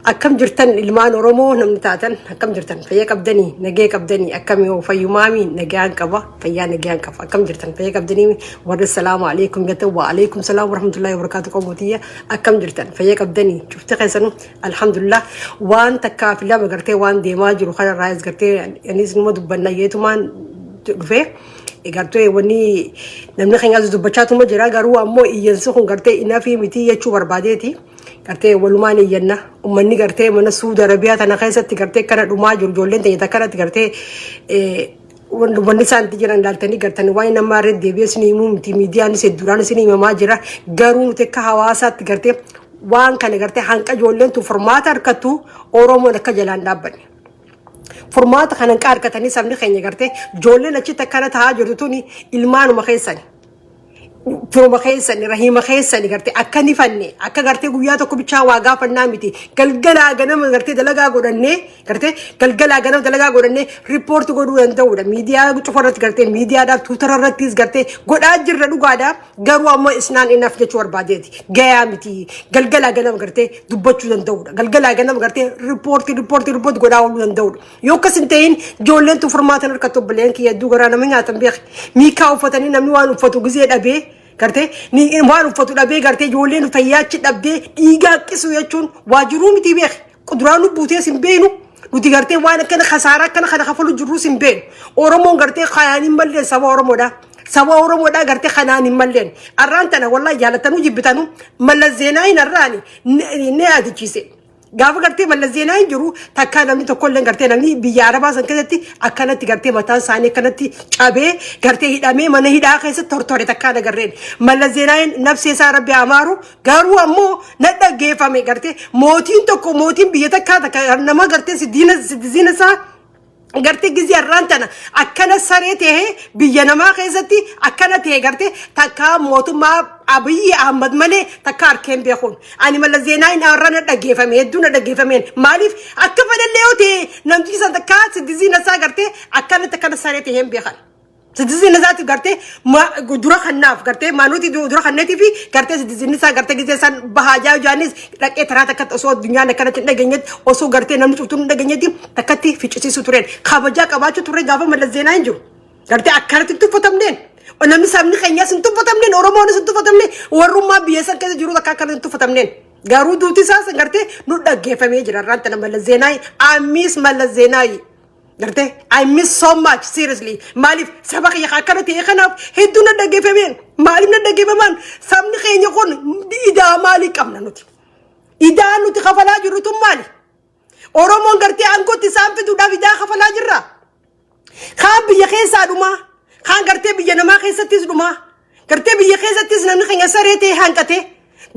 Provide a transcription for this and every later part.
Akkam jirtan ilmaan Oromoo namni taatan? Akkam jirtan? Fayyaa qabdanii? Nagee qabdanii? Akkam yoo fayyumaami? Nagaan qaba, fayyaa nagaan qaba. Akkam jirtan? Fayyaa qabdanii? Warri salaamu alaikum jettan, wa alaikum salaam warahmatullahi wabarakatuh. Qomotiyya, akkam jirtan? Fayyaa qabdanii? Cufti keessanuu alhamdulillah. Waan takkaa fi lama gartee waan deemaa jiru kanarraa gartee anis numa dubbanna yeetumaan dhufee. Gartee wanni namni keenyaas dubbachaatuma jira, garuu ammoo iyyansi kun gartee inafii miti jechuu barbaadeeti. Gartee walumaan iyyanna. Uummanni gartee mana Suudi Arabiyaa tana keessatti gartee kana dhumaa jiru, ijoolleen teenya takkanatti gartee wanni isaan itti jiran ilaaltanii gartanii waan nama irra deebi'ee isin himuu miti. Miidiyaanis hedduudhaan isin himamaa jira. Garuu nuti akka hawaasaatti gartee waan kana gartee hanqa ijoolleen tun furmaata harkattu Oromoon akka jalaan dhaabbanne. Furmaata kana hanqa harkatanii sabni keenya gartee ijoolleen achitti akkana taa'aa jirtu tuni ilmaanuma keessani. Firuma keessani, rahiima keessani gartee akka ni fanne, akka gartee guyyaa tokko bichaa waa gaafannaa miti. Galgalaa ganama gartee dalagaa godhannee, gartee galgalaa ganama dalagaa godhannee report godhuu danda'uudha. Miidiyaa cufa irratti gartee miidiyaadhaaf Twitter irrattis gartee godhaa jirra, dhugaadha. Garuu ammoo isnaan inaaf jechuu barbaadeeti. Gayaa miti. Galgalaa ganama gartee dubbachuu danda'uudha. Galgalaa ganama gartee report report report godhaa ooluu danda'uudha. Yoo akkas hin ta'in ijoolleen tun furmaatan harkatti. Obboleen kiyya, hedduu garaa nama nyaatan beeki. Miikaa uffatanii namni waan uffatu gizee dhabee, gartee waan uffatu dhabee, gartee ijoolleen fayyaachi dhabdee dhiigaa qisu jechuun waajiruu miti beeki. Kuduraa nu buutees hin beenu. Nuti gartee waan akkana kasaaraa akkana kana kafalu jirrus hin beenu. Oromoon gartee kanaan hin malleen saba Oromoodha. Saba Oromoodha gartee kanaan hin malleen. Arraan tana wallahi jaalatanuu jibbitanuu Mallas Zeenaayin arraani ni yaadachiise. Gaafa gartee Mallas Zeenaa hin jiru takkaa namni tokkollee gartee namni biyya Arabaa san keessatti akkanatti gartee mataan isaanii akkanatti cabee gartee hidhamee mana hidhaa keessatti tortore takkaa nagarreen. Mallas Zeenaayin nafsee isaa Rabbi amaaru, garuu ammoo na dhaggeeffame. Gartee mootiin tokko, mootiin biyya takkaa takka nama gartee diina isaa gartee gizee har'aan tana akkana saree ta'ee biyya namaa keessatti akkana ta'e gartee takka mootummaa Abiyyi Ahmad malee takka harkeen beekuun. Ani Mallas Zeenaayin har'a na dhaggeeffame, hedduu na dhaggeeffameen. Maaliif akka fedhallee yoo ta'e namtichi san takka citizen isaa gartee akkanatti akkana saree ta'ee hin beekan. Citizen isaati gartee dura kannaaf gartee maanuuti dura kanneetii fi gartee citizen isaa gartee gizee isaan bahaa jaanis dhaqee taraa takkatti osoo addunyaan akkanatti hin dhageenyetti, osoo gartee namni cuftuun hin dhageenyetti takkatti ficcisiisu tureen kabajaa qabaachuu turre gaafa Mallas Zeenaa hin jiru. Gartee akkanatti hin tuffatamneen. Namni sabni keenyas hin tuffatamneen, Oromoonis hin tuffatamneen, warrummaa biyya san keessa jiru takka akkanatti hin tuffatamneen. Garuu duuti isaa san gartee nu dhaggeeffamee jira. Irraan tana Mallas Zeenaa, I miss Mallas Zeenaa. Gartee I miss so much, seriously. Maaliif saba kiyya akkana ta'e kanaaf hedduu na dhaggeeffameen. Maaliif na dhaggeeffaman? Sabni keenya kun idaa maalii qabna nuti? Idaa nuti kafalaa jirru tun maali? Oromoon gartee aangootti isaan fiduudhaaf idaa kafalaa jirra. Kaan biyya keessaa dhumaa, kaan gartee biyya namaa keessattis dhumaa. Gartee biyya keessattis namni keenya saree ta'e hanqatee,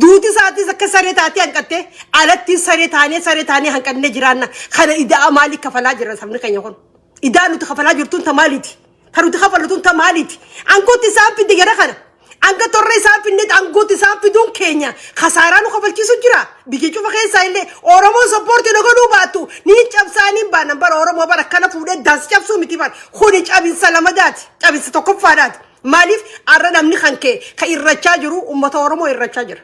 duuti isaatis akka saree taatee hanqattee, alattis saree taanee saree taanee hanqannee jiraanna. Kana idaa maalii kafalaa jirra sabni keenya kun? Idaa nuti kafalaa jirtuun ta maaliiti? Ta nuti kafallu tun ta maaliiti? Aangootti isaan fidde gara kana. Hanga torra isaan finne aangootti isaan fiduun keenya kasaaraa nu kafalchiisu jira. Biyya cufa keessaa illee Oromoon support na godhuu baattu ni cabsaanii baanan. Bara Oromoo bara akkana fuudhee daansi cabsuu miti bara. Kuni cabinsa lamadaati. Cabinsa tokkoffaadhaati. Maaliif har'a namni kan kee kan irrachaa jiru uummata Oromoo irrachaa jira.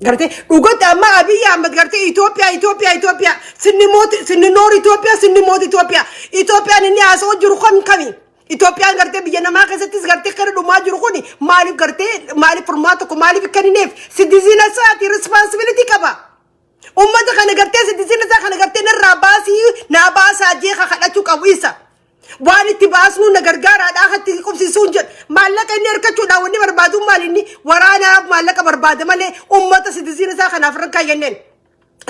Gartee dhugatti amma Abiyyi Ahmad gartee Itoophiyaa, Itoophiyaa, Itoophiyaa, sinni mooti, sinni noor Itoophiyaa, sinni mooti Itoophiyaa. Itoophiyaan inni haasa'u jiru kam kami? Itoophiyaan gartee biyya namaa keessattis gartee kana dhumaa jiru kuni maaliif gartee maaliif furmaata tokko maaliif kennineef? Citizen isaati responsibility qaba. Uummata kana gartee citizen isaa kana gartee narraa baasii naa baasaa jeeqa kadhachuu qabu isa. Waan itti baasnu na gargaaraadhaa hatti qubsiisuun jedhu. Maallaqa inni harkachuudhaan wanni barbaadu maal? Inni waraanaaf maallaqa barbaada malee uummata citizen isaa kanaaf irra kaayyanneen.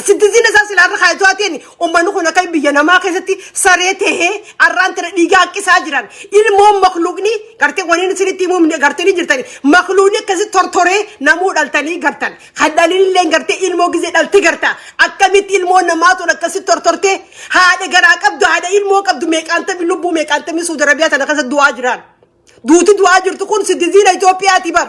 Citizen isaa silaa irra kaayatu haateen uummanni kun akka biyya namaa keessatti saree tahee arraan tana dhiigaa haqqisaa jiran. Ilmoon makluuqni gartee waniin isinitti himuu gartee ni jirtani. Makluuqni akkasi tortoree namuu dhaltanii gartan. Kan dhalillee gartee ilmoo gizee dhalti garta. Akkamitti ilmoo namaa tun akkasi tortortee haadha garaa qabdu, haadha ilmoo qabdu meeqaantamii lubbuu meeqaantamii Suudi Arabiyaa tana keessa du'aa jiran? Duuti du'aa jirtu kun citizen Itoophiyaati bar.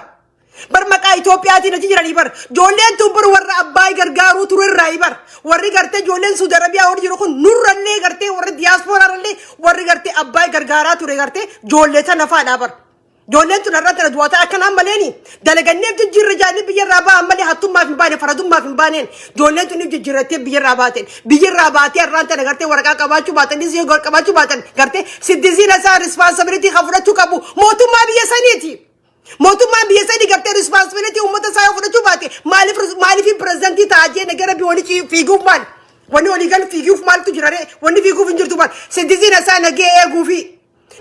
Bar maqaa Itoophiyaatiin achi jiranii bar. Ijoolleen tun bar warra abbaay gargaaruu ture irraa bar. Warri gartee ijoolleen Suudi Arabiyaa warri jiru kun nurrallee gartee warri diyaasporaarallee warri gartee abbaay gargaaraa ture gartee ijoollee tana faadhaa bar. Ijoolleen tun har'a tana du'ataa akkanaan maleeni dalaganneef jijjiirra jaanni biyya irraa ba'an malee hattummaaf hin baane, faradummaaf hin baaneen. Ijoolleen tun jijjiirrattee biyya irraa baateen, biyya irraa baatee har'aan tana gartee waraqaa qabaachuu baatan, isii qabaachuu baatan, gartee citizen isaa responsibility kan fudhachuu qabu mootummaa biyya saniiti. Mootummaan biyya sanii gartee responsibility uummata isaa yoo fudhachuu baate, maaliif pirezidantii ta'a jee nagara biyya fiiguuf maal? Wanni walii galu fiiguuf maaltu jira ree? Wanni fiiguuf hin jirtu maal? Citizen isaa nagee eeguufi.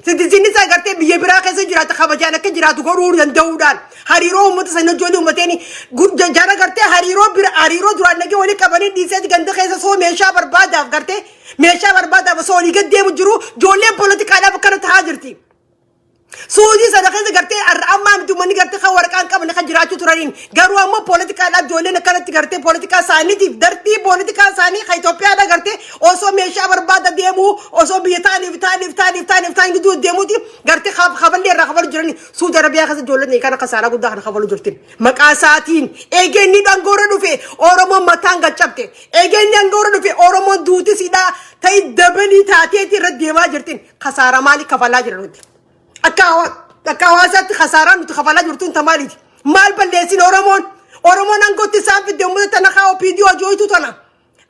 Citizen isaa gartee biyya biraa keessa jiraata kabajaan akka jiraatu godhuu danda'uudhaan hariiroo uummata sana ijoollee uummateen jara gartee hariiroo bira hariiroo duraan nagee walii qabanii dhiisee ganda keessa soo meeshaa barbaadaaf, gartee meeshaa barbaadaaf osoo walii gad deemu jiru, ijoolleen poolitikaadhaaf akkana tahaa jirti. Suudii sana keessa gartee har'a ammaa miti, uummanni gartee kan waraqaa hin qabne kan jiraachuu turaniin, garuu ammoo poolitikaadhaaf ijoolleen akkanatti gartee poolitikaa isaaniitiif dartii poolitikaa isaanii kan Itoophiyaadha gartee osoo meeshaa barbaada deemuu, osoo biyya ta'aniif ta'aniif ta'aniif ta'aniif ta'an gidduu deemuuti gartee kaballee irraa kafalu jiranii. Suudii Arabiyaa keessa ijoolleen kana kasaaraa guddaa kana kafalu jirti. Maqaa isaatiin eegeenni dhangoora dhufe Oromoon mataan gaccabte. Eegeenni dhangoora dhufe Oromoon duuti sidhaa ta'ii dabalii taateeti irra deemaa jirti. Kasaaraa maalii kafalaa jira nuti? Akka hawaasaatti kasaaraan nuti kafalaa jirtu ta maaliiti? Maal balleessin Oromoon? Oromoon aangootti isaan fidde uummata tana kaa OPDO ajooytu tana.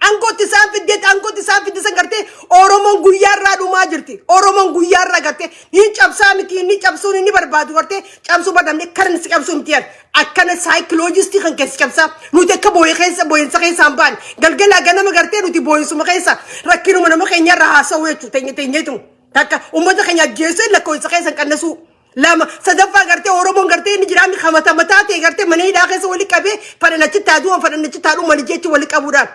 Aangootti isaan fidde, aangootti isaan fidde san gartee Oromoon guyyaarraa dhumaa jirti. Oromoon guyyaarraa gartee ni cabsaa miti, inni cabsuun inni barbaadu gartee cabsuu barbaadne akkana si cabsuu miti. Akkana saayikoloojistii kan keessa cabsaa nuti akka boo'ee keessa boo'insa keessaa hin baane, galgalaa ganama gartee nuti boo'insuma keessa rakkinuma nama keenyarraa haasa'uu jechuudha teenye teenyeetu. Takka, uummata keenya ajjeesee lakkoofsa keessa hin qannasuu. Lama, sadaffaa gartee Oromoon gartee inni jiraanni hamata mataa ta'e gartee mana hidhaa keessa wali qabee fadhan achitti haa du'an, fadhan achitti haa dhuman jechuun wali qabuudhaan.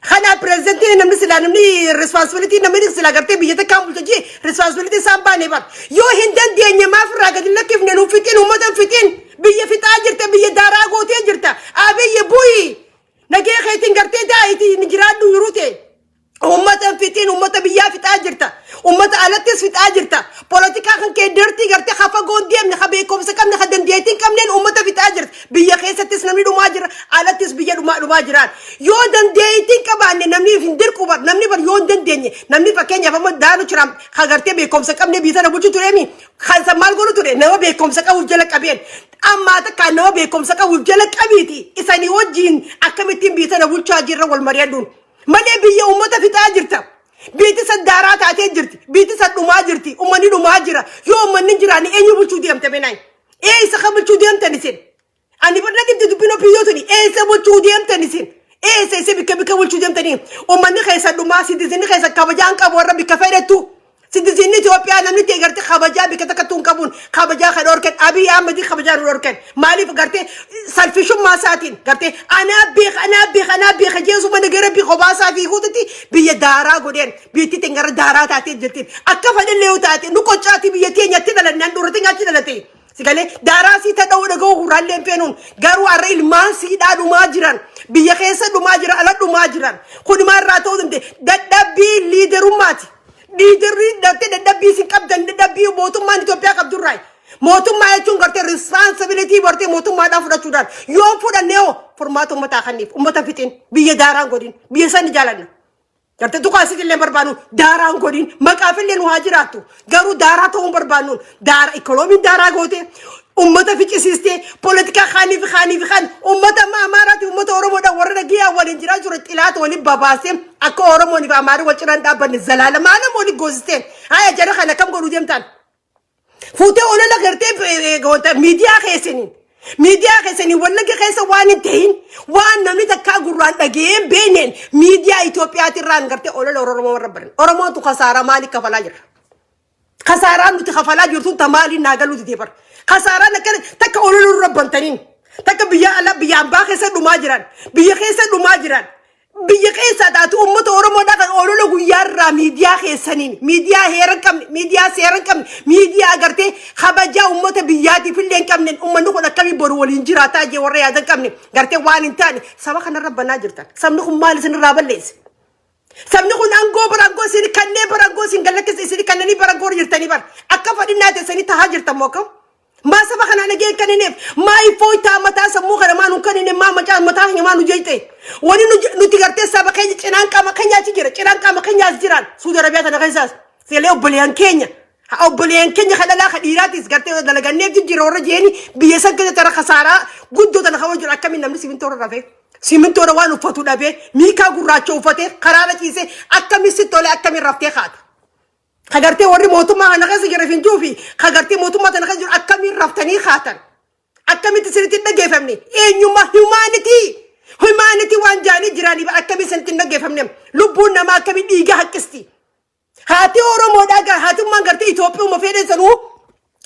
Kana pirezidantiin namni silaa namni responsibility namni silaa gartee biyya takkaan bulcha jee responsibility isaan baane bar. Yoo hin dandeenye maaf irraa gadi lakkifne? Nu fixin, uummata hin fixin. Biyya fixaa jirta, biyya daaraa gootee jirta. Abiyyi, bu'i. Nagee keetiin gartee daa'itii ni jiraadhu yeroo ta'e. Uummata hin fixin, uummata biyyaa fixaa jirta. Uummata alattis fixaa jirta. Poolitikaa kan kee dirtii gartee ha fagoon deemne, ha beekumsa qabne, ha dandeettii hin qabneen uummata fixaa jirta. Biyya keessattis namni dhumaa jira, alattis biyya dhumaa dhumaa jiraan. Yoo dandeettii hin qabaanne namni hin dirqu bar, namni bar yoo hin dandeenye, namni fakkeenyaaf amma Daanu Tiraamp ha gartee beekumsa qabne biyya sana bulchu tureemi. Kan san maal godhu ture? Nama beekumsa qabuuf jala qabeen. Ammaa takka nama beekumsa qabuuf jala qabiiti. Isanii wajjin akkamittiin biyya sana bulchaa jirra wal mari'adhuun. Malee biyya uummata fixaa jirta. Biyyi san daaraa taatee jirti. Biyyi san dhumaa jirti. Uummanni dhumaa jira. Yoo uummanni hin jiraanne eenyu bulchuu deemte benaayi? Eessa kan bulchuu deemtan isin? Ani barna dhibdi dubbiin ofiyyoo tuni. Eessa bulchuu deemtan isin? Eessa isin bikka bikka bulchuu deemtanii? Uummanni keessa dhumaa, citizen keessa kabajaan qabu warra bikka fedhettu. Citizen Itoophiyaa namni ta'e gartee kabajaa bikka takka hin qabuun kabajaa kan dhorkan Abiy Ahmed kabajaa nu dhorkan. Maaliif? Gartee selfishummaa isaatiin gartee anaa beeka, anaa beeka, anaa beeka jeesuma nagara bi kophaa isaa fiiguututti biyya daaraa godheen, biyyattii ta'e gara daaraa taatee jirti. Akka fedhallee yoo taate nu qocaati biyya teenyatti dhalanne, handhuurratti achi dhalate. Sigalee daaraa sii tadha'uu dhaga'uu hurraallee hin feenuun, garuu har'a ilmaan siidhaa dhumaa jiran, biyya keessa dhumaa jiran, ala dhumaa jiran. Kun maal irraa ta'uu danda'e? Dadhabbii leaderummaati. Leaderri gartee dadhabbii isin qabdan, dadhabbii mootummaan Itoophiyaa qabdurraa. Mootummaa jechuun gartee responsibility gartee mootummaadhaan fudhachuudhaan yoo fudhanne hoo furmaata uummataa kanniif, uummata fixin, biyya daaraan godhin, biyya san jaalanna. Gartee tuqaa isitillee barbaannu daaraan godhin, maqaafillee nu haa jiraattu, garuu daaraa ta'uu barbaannu. Daara ikoonomiin daaraa goote, ummata ficcisiiste, poolitikaa kaanii fi kaanii fi kaan ummata amma Amaaraati, ummata Oromoodhaan warra dhagiyaa waliin jiraa jiru xilaata waliin babaasee akka Oromoon fi Amaarri wal cinaan dhaabbanne zalaalamaanam waliin goosistee haya jara kana akkam godhuu deemtaan? Fuutee olola gartee miidiyaa keessaniin Wallagga keessa waan hin ta'in, waan namni takkaa gurraan dhaga'ee hin beekneen miidiyaa Itoophiyaatirraan gartee olola Oromoo warra baran. Oromootu kasaaraa maalii kafalaa jira? Kasaaraan nuti kafalaa jirtu ta maaliin naa galuu didee bara. Kasaaraan akkana takka olola nurra bantaniin, takka biyya alaa biyya ambaa keessa dhumaa jiran, biyya keessa dhumaa jiran. Biyya keessaa taatu uummata Oromoodhaa kan olola guyyaarraa miidiyaa keessaniin, miidiyaa heera hin qabne, miidiyaa seera hin qabne, miidiyaa agartee kabajaa uummata biyyaatiif illee hin qabne, uummanni kun akkamii boru waliin jiraataa jee warra yaada hin qabne gartee waan hin taane saba kanarra banaa jirtan. Sabni kun maal isinirraa balleesse? Sabni kun aangoo bara aangoo isin kanneen bara aangoo isin gallakkisa isin kanneenii bara aangoo jirtanii bara akka fadhinnaa teessanii tahaa jirtan moo akkam? Maa saba kanaa nageen kennineef? Maa iffooytaa mataa sammuu kana maa nu kennine? Maa macaa mataa keenya maa nu jeeqxe? Wani nuti gartee saba keenya cinaan qaama keenya achi jira, cinaan qaama keenya as jiraan, Suudi Arabiyaa tana keessaas seelee obboleeyyan keenya. Obboleeyyan keenya ka dhalaa ka dhiiraatis gartee dalaganneef jijjiirra warra jeeni biyya san keessa tara kasaaraa guddoo tana kawa jiru akkamiin namni simintoo irra rafee, simintoodha waan uffatu dhabee, miikaa gurraacha uffatee karaarra ciisee akkamiin sitti tolee, akkamiin raftee kaata? Kagartee warri mootummaa kana keessa jira finjuu fi kagartee mootummaa kana keessa jiru akkamiin raftanii kaatan? Akkamitti isinitti hin dhageeffamne? Eenyummaa humanity. Humanity waan jaanii jiranii akkamiin isinitti hin dhageeffamne? Lubbuun namaa akkamiin dhiiga haqqisti? Haati Oromoodhaa haatummaan gartee Itoophiyuma fedhan sanuu,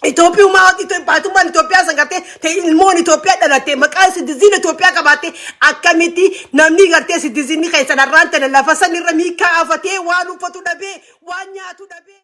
Itoophiyummaa haatummaan Itoophiyaa san gartee ta'e, ilmoon Itoophiyaa dhalatte, maqaa citizen Itoophiyaa qabaatte, akkamitti namni gartee citizenni keessan har'aan tana lafa sanirra miikaa afatee, waan uffatu dhabee, waan nyaatu dhabee.